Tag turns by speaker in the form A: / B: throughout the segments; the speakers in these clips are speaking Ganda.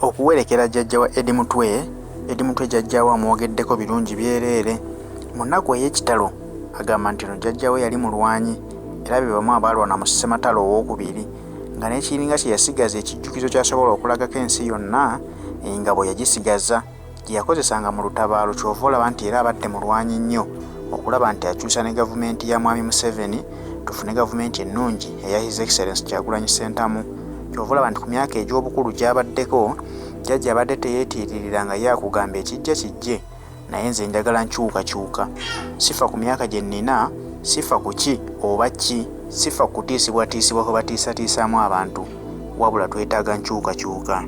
A: Okuwerekera jjajja wa Eddie Mutwe, Eddie Mutwe jjajja we amwogeddeko birungi byereere. Mu nnaku ey'ekitalo agamba nti ono jjajja we yali mulwanyi era be bamu abaalwana mu ssematalo owookubiri nga n'ekiringa kye yasigaza ekijjukizo ky'asobola okulagako ensi yonna engabo yagisigaza gye yakozesanga mu lutabaalo ky'ova olaba nti era abadde mulwanyi nnyo okulaba nti akyusa ne gavumenti ya Mwami Museveni tufune gavumenti ennungi eya His Excellence Kyagulanyi Ssentamu. Ky'ova olaba nti ku myaka egy'obukulu gy'abaddeko, Jjajja abadde teyeetiiririra nga ye akugamba ekijja kijje naye nze njagala nkyukakyuka. Sifa ku myaka gye nnina, sifa ku ki oba ki, sifa ku kutiisibwatiisibwa kwe batiisatiisaamu abantu wabula twetaaga nkyukakyuka.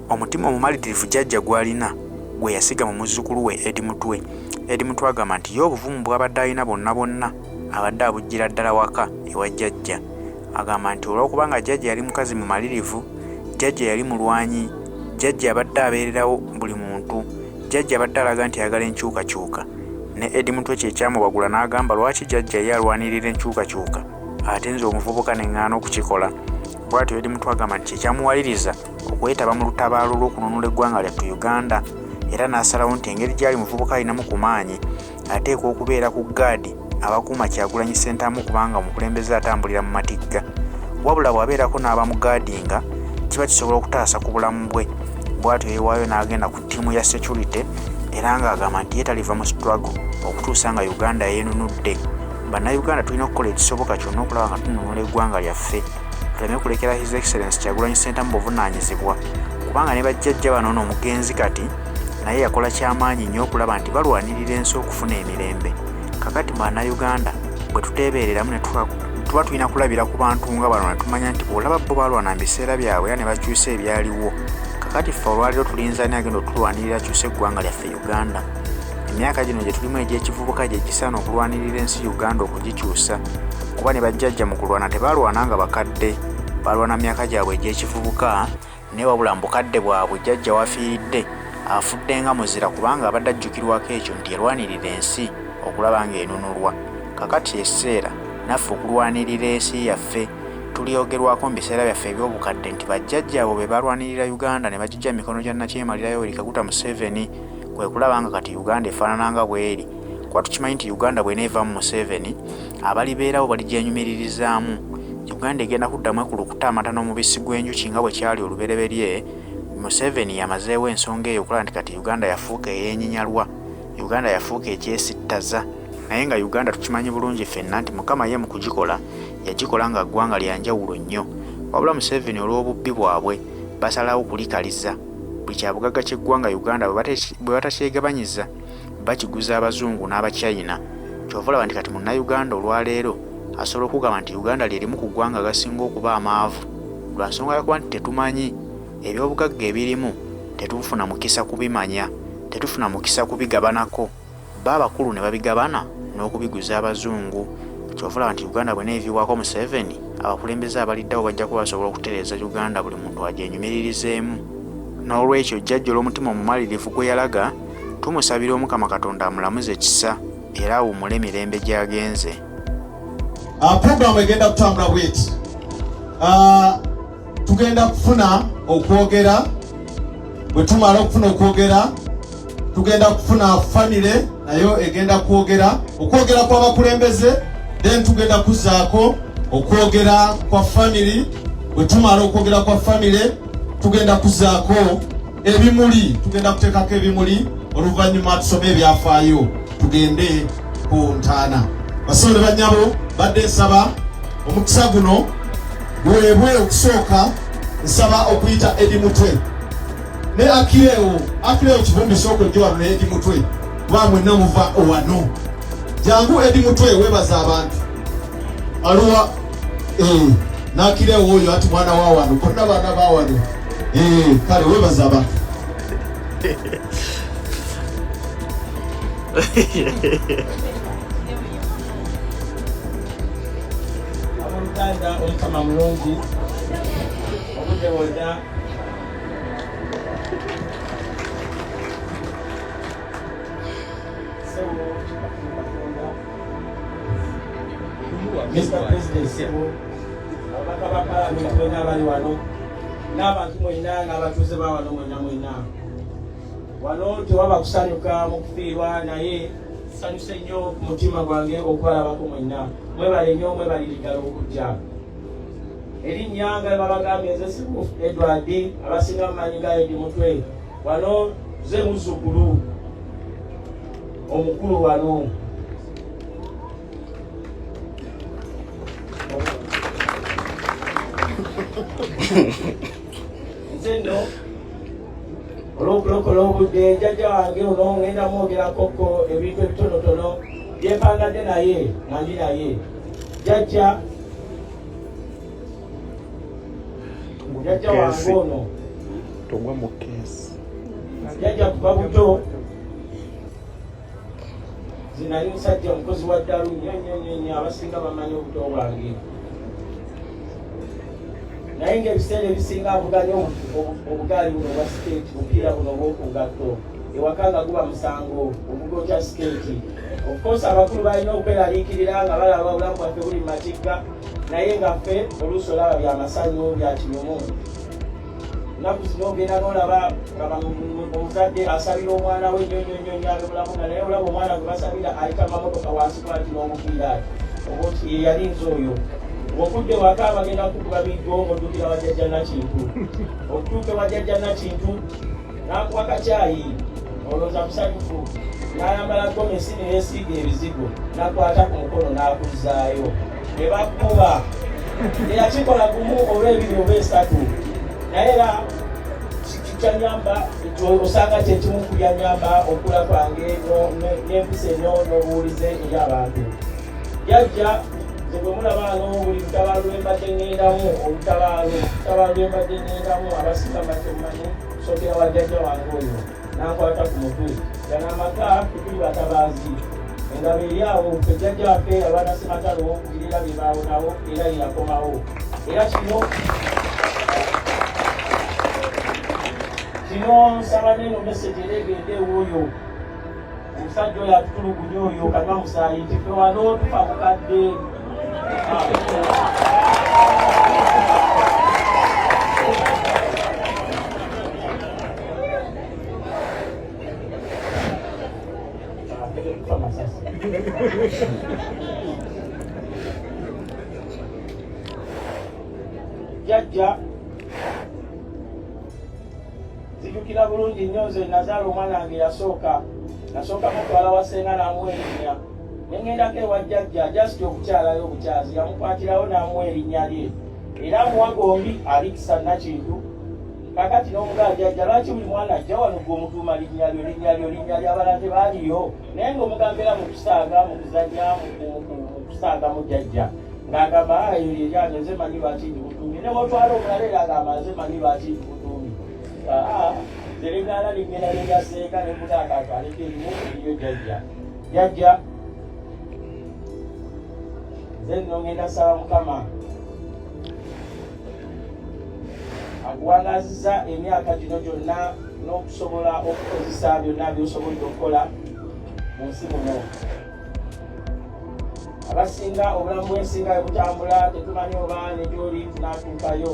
A: Omutima omumalirivu Jjajja gw'alina gwe yasiga mu muzzukulu we Eddie Mutwe. Eddie Mutwe agamba nti ye obuvumu bw'abadde alina bwonna bwonna abadde abuggyira ddala waka ewa Jjajja. Agamba nti olw'okuba nga Jjajja yali mukazi mumalirivu, Jjajja yali mulwanyi, Jjajja abadde abeererawo buli muntu, Jjajja abadde alaga nti ayagala enkyukakyuka. Ne Eddie Mutwe kye kyamubagula n'agamba lwaki Jjajja ye alwanirira enkyukakyuka ate nze omuvubuka ne ŋŋaana okukikola. Bw'atyo Eddie Mutwe agamba nti kye kyamuwaliriza okwetaba mu lutabaalo lw'okununula eggwanga lyattu Uganda era n'asalawo nti engeri gy'ali muvubuka alinamu ku maanyi ateekwa okubeera ku ggaadi abakuuma Kyagulanyi Ssentamu kubanga omukulembeze atambulira mu matigga wabula bw'abeerako n'abamugaadinga kiba kisobola okutaasa ku bulamu bwe. Bw'atyo yeewaayo n'agenda ku ttiimu ya securite era ng'agamba nti ye taliva mu struggle okutuusa nga Uganda yeenunudde. Bannayuganda tulina okukola ekisoboka kyonna okulaba nga tununula eggwanga lyaffe tuleme kulekera His Excellence Kyagulanyi Ssentamu buvunaanyizibwa kubanga ne bajjajja bano n'omugenzi kati naye yakola kyamaanyi nnyo okulaba nti balwanirira ensi okufuna emirembe. Kakati bannayuganda bwe tuteebereramu ne tuba tulina kulabira ku bantu nga bano ne tumanya nti bw'olaba bo balwana mu biseera byabwe era ne bakyusa ebyaliwo. Kakati ffe olwaleero tulinze ani agenda otulwanirira akyuse eggwanga lyaffe Uganda. Emyaka gino gye tulimu egy'ekivubuka gye gisaana okulwanirira ensi Uganda okugikyusa kuba ne bajjajja mu kulwana tebaalwana nga bakadde, baalwana mu myaka gyabwe egy'ekivubuka Naye wabula mu bukadde bwabwe jjajja w'afiiridde afudde nga muzira kubanga abadde ajjukirwako ekyo nti yalwanirira ensi okulaba ng'enunulwa. Kakati kye kiseera naffe okulwanirira ensi yaffe. Tulyogerwako mu biseera byaffe eby'obukadde nti bajjajja abo be baalwanirira Uganda ne bagiggya mu mikono gya nnakyemalira Yoweri Kaguta Museveni kwe kulaba nga kati Uganda efaanana nga bw'eri kuba tukimanyi nti Uganda bw'eneevamu Museveni abalibeerawo baligyenyumiririzaamu. Uganda egenda kuddamu ekulukute amata n'omubisi gw'enjuki nga bwe kyali olubereberye. Museveni yamazeewo ensonga eyo okulaba nti kati Uganda yafuuka eyeenyinyalwa, Uganda yafuuka ekyesittaza. Naye nga Uganda tukimanyi bulungi ffenna nti Mukama ye mu kugikola yagikola nga ggwanga lya njawulo nnyo. Wabula Museveni olw'obubbi bwabwe basalawo kulikaliza. Buli kyabugagga ky'eggwanga Uganda bwe batakyegabanyiza bakiguza Abazungu n'Abachina. Ky'ova olaba nti kati Munnayuganda olwaleero asobola okugamba nti Uganda lye limu ku ggwanga agasinga okuba amaavu lwa nsonga ya kuba nti tetumanyi ebyobugagga ebirimu, tetufuna mukisa kubimanya, tetufuna mukisa kubigabanako, bo abakulu ne babigabana n'okubiguza Abazungu. Ky'ova olaba nti Uganda bw'eneeviibwako Museveni, abakulembeze abaliddawo bajja kuba basobola okutereeza Uganda buli muntu agyenyumiririzeemu. N'olwekyo Jjajja olw'omutima omumalirivu gwe yalaga, Tumusabira Omukama Katonda amulamuze kisa era awummule mirembe gy'agenze.
B: Programu egenda kutambula bweti. Tugenda kufuna okwogera, bwe tumala okufuna okwogera tugenda kufuna famire nayo egenda kwogera okwogera kw'abakulembeze, then tugenda kuzaako okwogera kwa family. Bwe tumala okwogera kwa famire tugenda kuzaako ebimuli, tugenda kuteekako ebimuli, oluvannyuma tusome ebyafaayo tugende ku ntaana. Basole bannyabo, badde nsaba omukisa guno guweebwe okusooka nsaba okuyita Eddie Mutwe ne Akirewo. Akirewo Kivumbi, sooka ojje wano ne Eddie Mutwe kuba mwenna muva wano. Jangu Eddie Mutwe, weebaza abantu aluwa n'Akirewo oyo ati mwana wa wano, bonna baana ba wano. Kale weebaza abantu.
C: Abooluganda, Omukama mulungi obudde bwonna. Ssebo Katonda, Mr. President, ssebo, ababaka ba Palamenti bonna abali wano, N'abantu mwenna n'abatuuze ba wano mwenna mwenna. Wano tewaba kusanyuka mu kufiirwa, naye nsanyuse nnyo ku mutima gwange okubalabako mwenna. Mwebale nnyo, mwebalire ddala okujja. Erinnya nga babagambye, nze Sibu Edward, abasinga mumanyi nga Edi Mutwe. Wano nze muzzukulu omukulu wano. Nze nno olw'okulokola obudde, jjajja wange ono ngenda mwogerakoko ebintu ebitonotono byempangadde naye nga ndi naye. Jjajja wange ono
D: Togwa mu keesi.
C: Jjajja kuva buto nze nali musajja mukozi wa ddalu nnyo nnyo nnyo nnyo. Abasinga bamanyi obuto bwange, naye ng'ebiseera ebisinga avuganya obugaali buno obwa sikeeti, bupiira buno obw'okungatto. Ewaka nga guba musango obuga okya sikeeti. Of course abakulu balina okweraliikirira nga balaba obulamu bwaffe buli mu matigga, naye nga ffe oluusi olaba bya masanyu, bya kinyumu. Ennaku zino ogenda n'olaba nga omuzadde asabira omwana we nnyo nnyo nnyo nnyo abe mulamu, nga naye olaba omwana gwe basabira ayita mamotoka wansi bwati n'omupiira ati oba oti ye yali nze oyo. Ng'okudde waka bagenda kukuba miggo, ng'oddukira wa jjajja Nakintu. Okutuuka ewa jjajja Nakintu n'akuwa kacyayi, olowooza musanyufu, n'ayambala gomesi ne yeesiiga ebizigo, n'akwata ku mukono n'akuzzaayo ne bakuba. Teyakikola gumu oba ebiri oba esatu, naye era kyanyamba, osanga kyekimu ku byanyamba okula kwange n'empisa eno n'obuwulize eri abantu. Jjajja nze bwe mulaba ano, buli lutabaalo lwe mbadde ŋŋendamu, olutabaalo lwe mbadde ŋŋendamu, abasinga mbadde mmanyi, sookera wa jjajja wange oyo n'ankwata ku mutwe. Gano amaka tetuli batabaazi, engabo eri awo. Ffe jjajja waffe alwana Ssematalo owokubiri, era bye baawonawo, era ye yakomawo. Era kino nsaba neno message era egende ew'oyo omusajja oyo atutulugunya, oyo kanywa musaayi, nti ffe wano tufa bukadde. Tufa masasi. Jjajja nzijukira bulungi nnyo, nze nazaala omwana wange yasooka, nasooka mutwala wa ssenga n'amuwa erinnya, ne ŋŋendako ewa jjajja just okukyalayo obukyazi, yamukwatirawo n'amuwa erinnya lye era amuwa gombi, Alikisa Nakintu. Kakati n'omugaa, jjajja, lwaki buli mwana ajja wano gwe omutuuma linnya lyo, linnya lyo, linnya lyo, abalala tebaaliyo? Naye ng'omugamba era mu kusaaga, mu kuzannya, mu kusaagamu, jjajja ng'agamba, "Ah, eyo lyeryange, nze manyi lwaki ndikutuumye." Ne bwotwala omulala era agamba, "Nze manyi lwaki ndikutuumye." Aa, nze ligaana lingenda nerya seeka nemuga akatwaleko erimu eriyo. Jjajja, nze nno ngenda saba Mukama akuwangazizza emyaka gino gyonna n'okusobola okukozesa byonna by'osobodde okukola mu nsi muno. Abasinga obulamu bw'ensi nga bwe butambula, tetumanyi oba ne gy'oli tunaatuukayo.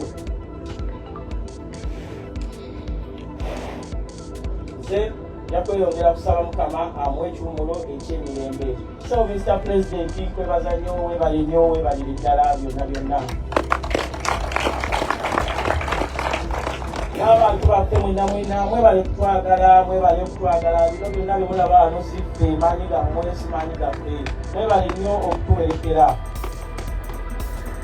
C: Nze nja kweyongera kusaba Mukama amuwe ekiwumulo eky'emirembe. So Mr President, kwebaza nnyo, webale nnyo, webalire ddala byonna byonna. N'abantu baffe mwenna mwenna, mwebale kutwagala, mwebale kutwagala. Bino byonna byemulaba wano si ffe, maanyi gammwe, si maanyi gaffe. Mwebale nnyo okutuwerekera.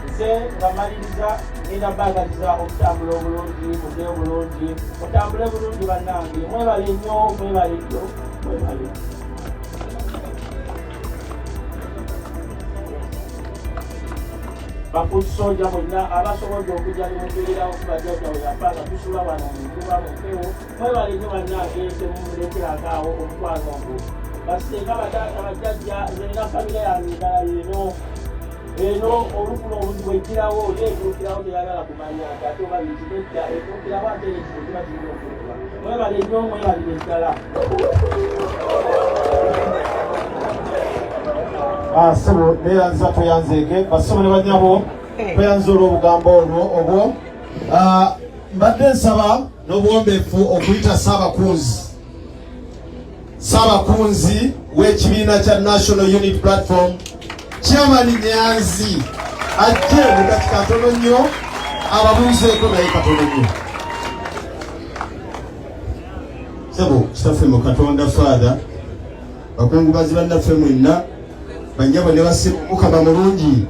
C: Nze nga maliriza, ngenda baagaliza okutambula obulungi, muddeyo bulungi, mutambule bulungi bannange. Mwebale nnyo, mwebale nnyo, mwebale. Ba foot soldier mwenna abasobodde okujja ne mubeererawo kuba jjajja we yafa nga tusula wano mu nkuba, mu mpewo, mwebale nnyo bannange, temumulekerako awo omukwano ogwo. Basenga, bataata, bajjajja, nze nina famire yange endala yeeno eno. Olufuna obuzibu ejjirawo, ye etuukirawo, teyagala kumanya nti ate oba biki, nedda, etuukirawo ate ekizibu kiba kirina okukolebwa. Mwebale nnyo, mwebalire ddala.
B: Ah, ssebo, neyanza, tweyanzeege. Bassebo ne banyabo, tweyanza olw'obugambo olwo obwo. Ah, Mbadde nsaba n'obuwombeefu okuyita Ssaabakunzi, Ssaabakunzi w'ekibiina kya National Unity Platform, Chairman Nyanzi, ajje mu dakika ntono nnyo ababuuzeeko, naye katono nnyo.
E: Sebo kitaffe mu Katonda Father, bakungubazi bannaffe mwenna, bannyabo ne bassebo, Omukama mulungi,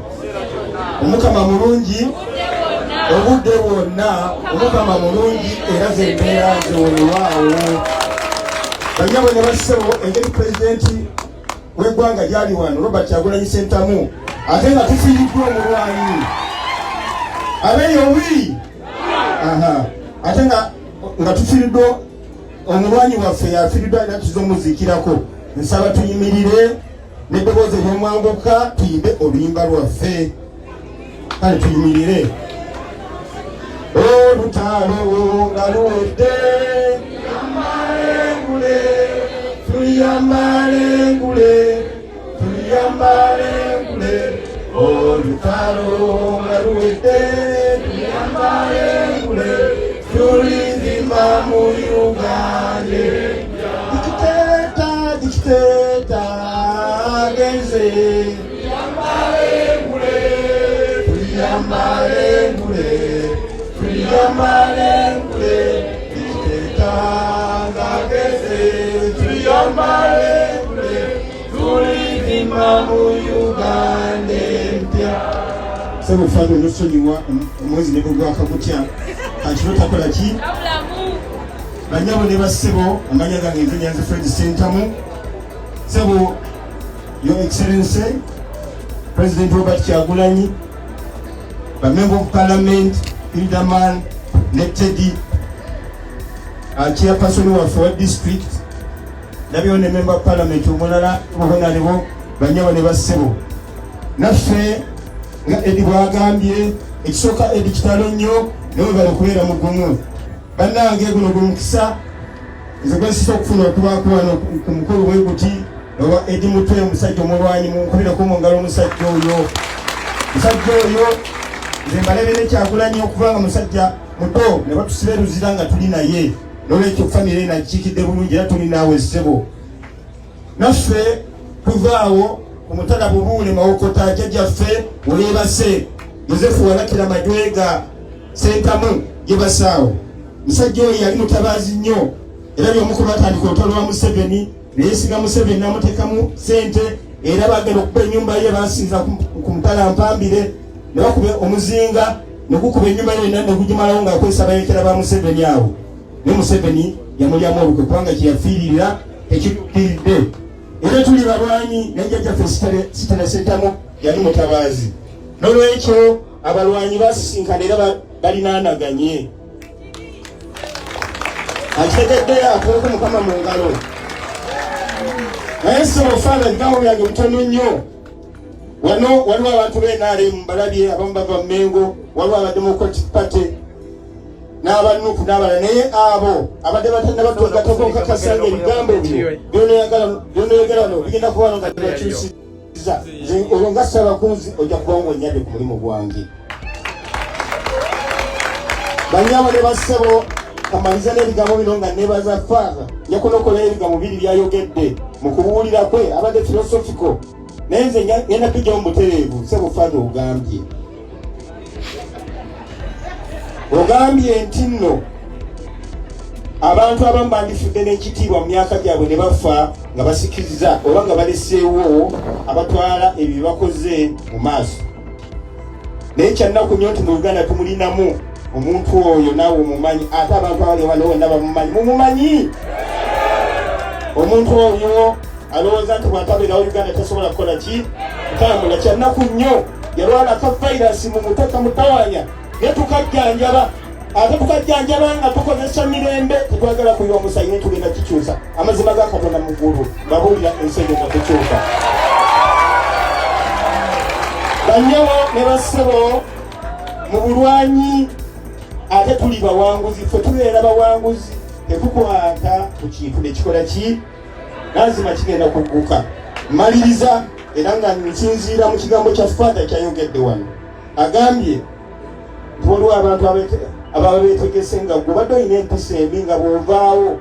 E: Omukama mulungi obudde bwonna, Omukama mulungi era ze mbeera nze weewaawo. Bannyabo ne bassebo, engeri pulezidenti w'eggwanga gyali wano, Robert Kyagulanyi Ssentamu, ate nga tufiiriddwa omulwanyi abeeyo wi aha, ate nga tufiiriddwa omulwanyi waffe, yafiiriddwa era tuza omuziikirako, nsaba tuyimirire n'eddoboozi ery'omwanguka tuyimbe oluyimba lwaffe. Kale tuyimirire. Olutalo nga luwedde, tuyambale engule, tuyambale engule. Olutalo nga luwedde, tuyambale engule, tulizimba mu Uganda. Dictator, dictator agenze, tuyambale engule, tuyambale engule. Dictator ng'agenze, tuyambale engule, tulizimba mu Uganda empya. Sebo Father, nosonyiwa omwezi ne bwegwaka gutya, kakiro takola ki. Banyabo ne bassebo, amanya gange nze Nyanzi Fred Sentamu. Sebo Your Excellency President Robert Kyagulanyi, ba Member of Parliament Hilderman ne Teddy, chairperson waffe wa district, nabyo ne Member of Parliament omulala, Honorable, banyabo ne bassebo, naffe nga Edi bwagambye, ekisooka Edi kitalo nnyo, naye webale kubeera mugumu. Bannange, guno gwe mukisa nze gwensisa okufuna okubaako wano ku mukolo bwe guti owa Edi Mutwe, omusajja omulwanyi. Munkubireko mu ngalo omusajja oyo. Musajja oyo nze mbalebe Kyagulanyi okuva nga musajja muto ne batusiba eruzira nga tuli naye, nolwekyo famire eno agikiikidde bulungi era tuli naawe ssebo. Naffe tuvaawo ku mutala Bubuule Mawokota, jjajjaffe weyeebase Yosefu Walakira Majwega Sentamu yebasaawo. Musajja oyo yali mutabaazi nnyo era byomuku batandika olutalo lwa Museveni, neyesiga Museveni namuteekamu sente, era bagenda okuba ennyumba ye basinza ku mutala Mpambire ne bakuba omuzinga ne gukuba ennyumba ye yonna ne gugimalawo ng'akozesa bayekera ba Museveni awo, naye Museveni yamulyamu olukwe kubanga kyeyafiiririra tekituukiridde. Era tuli balwanyi, naye jjajjaffe Sitera Sentamu yali mutabaazi, n'olwekyo abalwanyi basisinkana era balinaanaganye. Akitegedde akuweko Mukama mu ngalo. Naye sebo Father, ebigambo byange bitono nnyo. Wano waliwo abantu b'NRM balabye, abamu bava Mmengo, waliwo aba Democratic Party n'aba NUP n'abalala, naye abo abadde batannabatugatako nkakasa nga ebigambo byo byonoyagala wano bigenda kuba wano nga tebakyusiza. Nze olwo nga Ssaabakunzi ojja kuba ng'onyadde ku mulimu gwange. Banyabo ne bassebo, kamaliza n'ebigambo bino nga nebaza Father. Nja kunokola ebigambo biri byayogedde mu kubuulira kwe, abadde philosophical, naye nze ngenda kujjawo mu butereevu. Sebo Father, ogambye nti nno abantu abamu bandifudde n'ekitiibwa mu myaka gyabwe ne bafa nga basikiriza oba nga baleseewo abatwala ebyo bye bakoze mu maaso, naye kyannaku nnyo nti mu Uganda tumulinamu omuntu oyo, naawe omumanyi, ate abantu abali wano bonna bamumanyi. Mumumanyi omuntu oyo alowooza nti bw'atabeerawo Uganda tasobola kukola ki kutambula. Kyannaku nnyo, yalwala ka virus mu mutwe kamutawanya, naye tukajjanjaba, ate tukajjanjaba nga tukozesa mirembe, tetwagala kuyiwa omusayi, naye tugenda kikyusa. Amazima ga Katonda mu ggulu babuulira, ensi egenda kukyuka. Banyabo ne bassebo, mu bulwanyi ate tuli bawanguzi, ffe tubeera bawanguzi, tetukwata ku kintu nekikola ki, lazima kigenda kugguka. Maliriza era nga nsinziira mu kigambo kya Father kyayogedde wano, agambye nti waliwo abantu Ababa betegese nga gwe obadde olina empisa embi, nga bw'ovaawo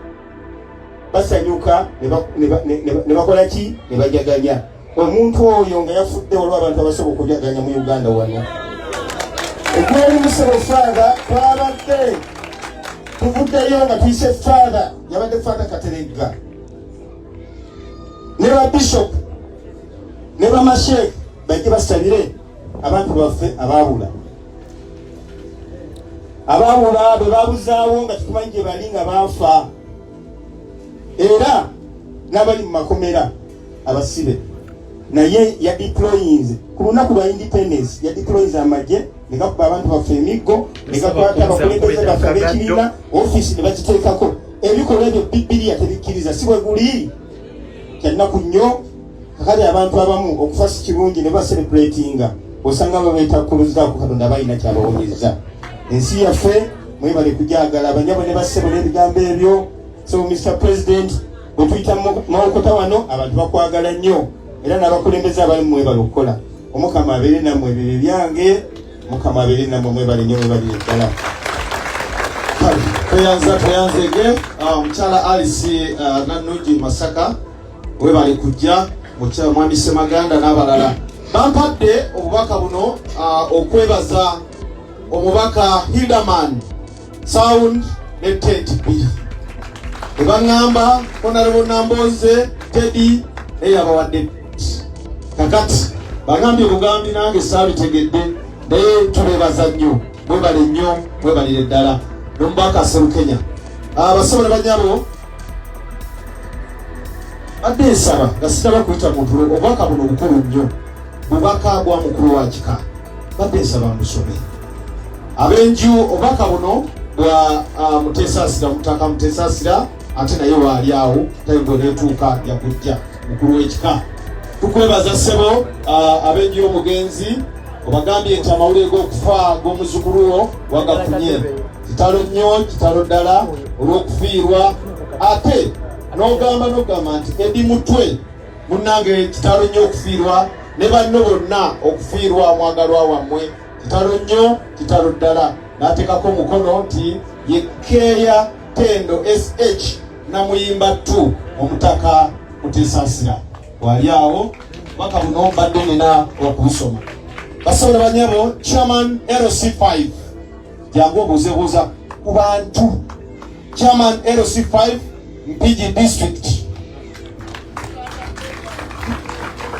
E: basanyuka ne bakola ki, ne bajaganya. Omuntu oyo nga yafudde, olwo abantu abasobola okujaganya mu Uganda wano egweri musebo Father, twabadde tuvuddeyo nga tuyise Father, yabadde Father Kateregga ne ba bishop ne bamasheekh bajje basabire abantu baffe abaabula, abaabula bwe babuzaawo nga tetumanyi gye bali, nga baafa, era n'abali mu makomera abasibe. Naye yadeployinze ku lunaku lwa independence, yadeployinze amagye ne gakuba abantu baffe emiggo, ne gakwata abakulembeze baffe ab'ekibiina, ofiisi ne bagiteekako. Ebikolwa ebyo Bibiriya tebikkiriza, si bwe guli? Kyannaku nnyo. Kakati abantu abamu okufa si kirungi ne bacelebratinga, osanga babeetakkuluzaako. Katonda balina kyabawonyeza ensi yaffe. Mwebale kujagala, abanyabo ne bassebo, n'ebigambo ebyo. So Mr President, bwe tuyita Mawokota wano, abantu bakwagala nnyo, era n'abakulembeze abali mwebale okukola. Omukama abeere nammwe. Ebyo byange, Mukama abeere nammwe. Mwebale nnyo, mwebalire ddala.
B: Tweyanza, tweyanzege omukyala Alice Nannungi Masaka, webale kujja. Mukyala Mwami Semaganda n'abalala bampadde obubaka buno, okwebaza omubaka Hilderman, sound ne tent bbiri, ne baŋŋamba Honorable Namboze Teddy naye yabawadde. Kakati bagambye bugambi, nange saabitegedde, naye tubebaza nnyo, mwebale nnyo, mwebalire ddala, n'omubaka Serukenya. Abasobola banyabo, badde nsaba nga sinaba kuyita muntu, obubaka buno bukulu nnyo, bubaka bwa mukulu wa kika, badde nsaba mbusome. Ab'enju, obubaka buno bwa Muteesasira, Mutaka Muteesasira, ate naye waali awo tayingo netuuka yakujja. Mukulu w'ekika, tukwebaza ssebo. Ab'enju y'omugenzi obagambye nti amawulire g'okufa g'omuzukulu wo wagafunye. Kitalo nnyo, kitalo ddala olw'okufiirwa, ate n'ogamba nti Eddie Mutwe munnange, kitalo nnyo okufiirwa ne banno bonna, okufiirwa omwagalwa wammwe, kitalo nnyo, kitalo ddala. N'ateekako omukono nti ye Keeya Tendo sh Namuyimba 2, Omutaka Muteesasira wali awo. Baka buno mbadde nina okubusoma. Basobola banyabo, chairman LC5, jangu obuuzebuuza ku bantu. Chairman LC5 Mpigi district,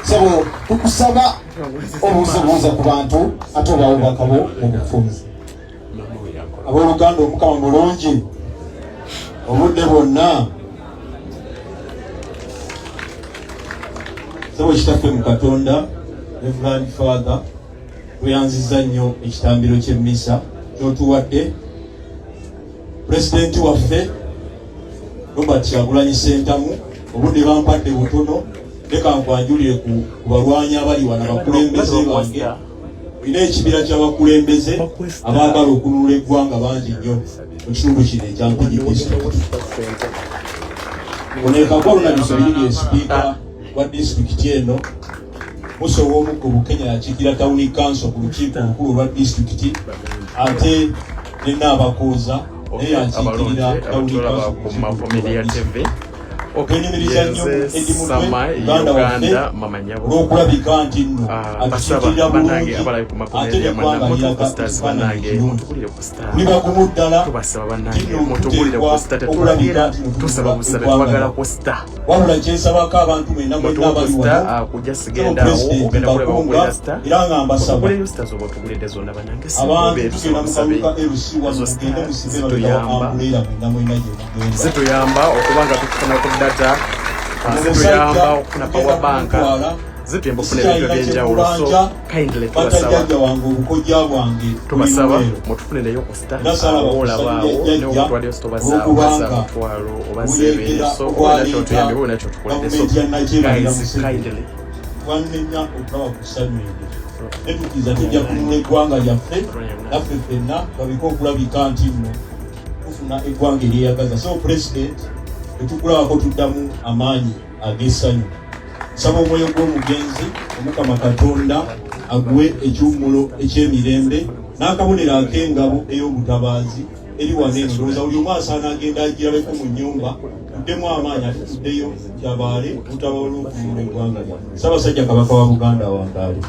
B: sebo, tukusaba obuuzebuuza ku bantu ate obawo bakabo mu bufunzi.
F: Abooluganda, Omukama mulungi obudde bwonna. Sebo kitaffe mu Katonda, Reverend Father, tweyanziza nnyo ekitambiro ky'emmisa kyotuwadde. Pulezidenti waffe Robert Kyagulanyi Sentamu, obudde bampadde butono, leka nkwanjulire ku balwanyi abali wano, abakulembeze bange. Olina ekibira ky'abakulembeze abaagala okununula eggwanga bangi nnyo mu kitundu kino ekya Mpigi district. Ono ekagwa Bisabirigi, sipiika wa disitulikiti eno. Musa ow'omuggo Bukenya yakiikira tawuni council ku lukiiko olukulu olwa disitulikiti, ate ne Naabakooza naye yakiikirira tawuni council ku lukiiko olwa disitulikiti. Twenyumiriza nnyo Eddie Mutwe muganda waffe olw'okulabika nti nno atukiikirira bulungi, ate neggwanga liraga ekifaananyi ekirungi. Tuli bagumu ddala nti nno tuteekwa okulabika nti nno eggwanga. Wabula kyensabako abantu mwenna mwenna abali wano, pulezidenti mbakunga era nga mbasaba abantu, tugenda mu kalulu ka LC wano, mugende musibe mabega wa umbrella mwenna mwenna gye mugenda.
D: Zituyamba okuba nga tukufuna ku data, zituyamba okufuna power bank, zituyamba okufuna ebintu ebyenjawulo. So kindly tubasaba,
F: jjajja wange, obukojja bwange,
D: tubasaba mutufunireyo ku star olabaawo newokutwalayo sitoba za mutwalo oba zebeere. So olina kyotuyambye, olina kyotukoledde, so guys, kindly.
F: Twanenya okulaba ku ssanyu eryo, netukkiriza tujja kununula eggwanga lyaffe naffe ffenna, twabike okulabika nti nno tufuna eggwanga eryeyagaza. So president, bwetukulabako tuddamu amaanyi ag'essanyu. Nsaba omwoyo gw'omugenzi, Omukama Katonda aguwe ekiwummulo eky'emirembe. N'akabonero ak'engabo ey'obutabaazi eri wano eno, ndowooza buli omu asaana agenda agirabeko mu nnyumba, tuddemu amaanyi ate tuddeyo kyabaale obutabaawo olw'okununula eggwanga lyaffe. Ssaabasajja Kabaka wa Buganda awangaale.